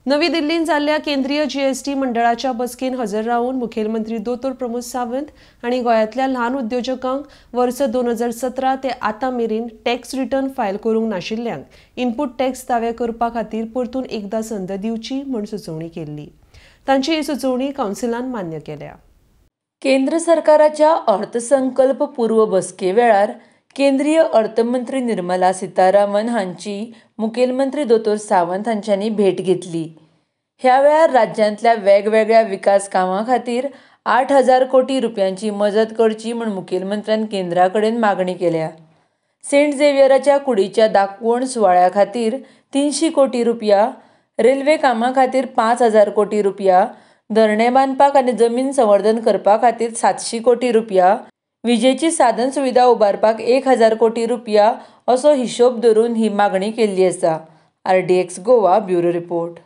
नवी दिल्लींत जाल्ल्या केंद्रीय जीएसटी मंडळाच्या बसकेन हजर रावन मुखेलमंत्री दोतोर प्रमोद सावंत हांणी गोंयांतल्या ल्हान उद्योजकांक वर्स 2017 ते आतां मेरेन टॅक्स रिटर्न फायल करूंक नाशिल्ल्यांक इनपूट टॅक्स दावे करपा खातीर परतून एकदां संद दिवची म्हूण सुचोवणी केल्ली. तांची ही सुचोवणी कावन्सिलान मान्य केल्या. केंद्र सरकाराच्या अर्थसंकल्प पूर्व बसके वेळार केंद्रीय अर्थमंत्री निर्मला सीतारामन हांची मुखेलमंत्री दोतोर सावंत हांच्यांनी भेट घेतली. ह्या वेळार राज्यांतल्या वेगवेगळ्या विकास कामां खातीर 8,000 कोटी रुपयांची मजत करची म्हूण मुखेलमंत्र्यान केंद्रा कडेन मागणी केल्या. सेंट झेवियराच्या कुडीच्या दाखवण सुवाळ्या खातीर 300 कोटी रुपया, रेल्वे कामां खातीर 5,000 कोटी रुपया, धरणे बांदपाक आनी जमीन संवर्धन करपा खातीर 700 कोटी रुपया, विजेची साधन सुविधा उबारपाक 1,000 कोटी रुपया असो हिशोब धरून ही मागणी केल्ली आसा. RDX Goa bureau report.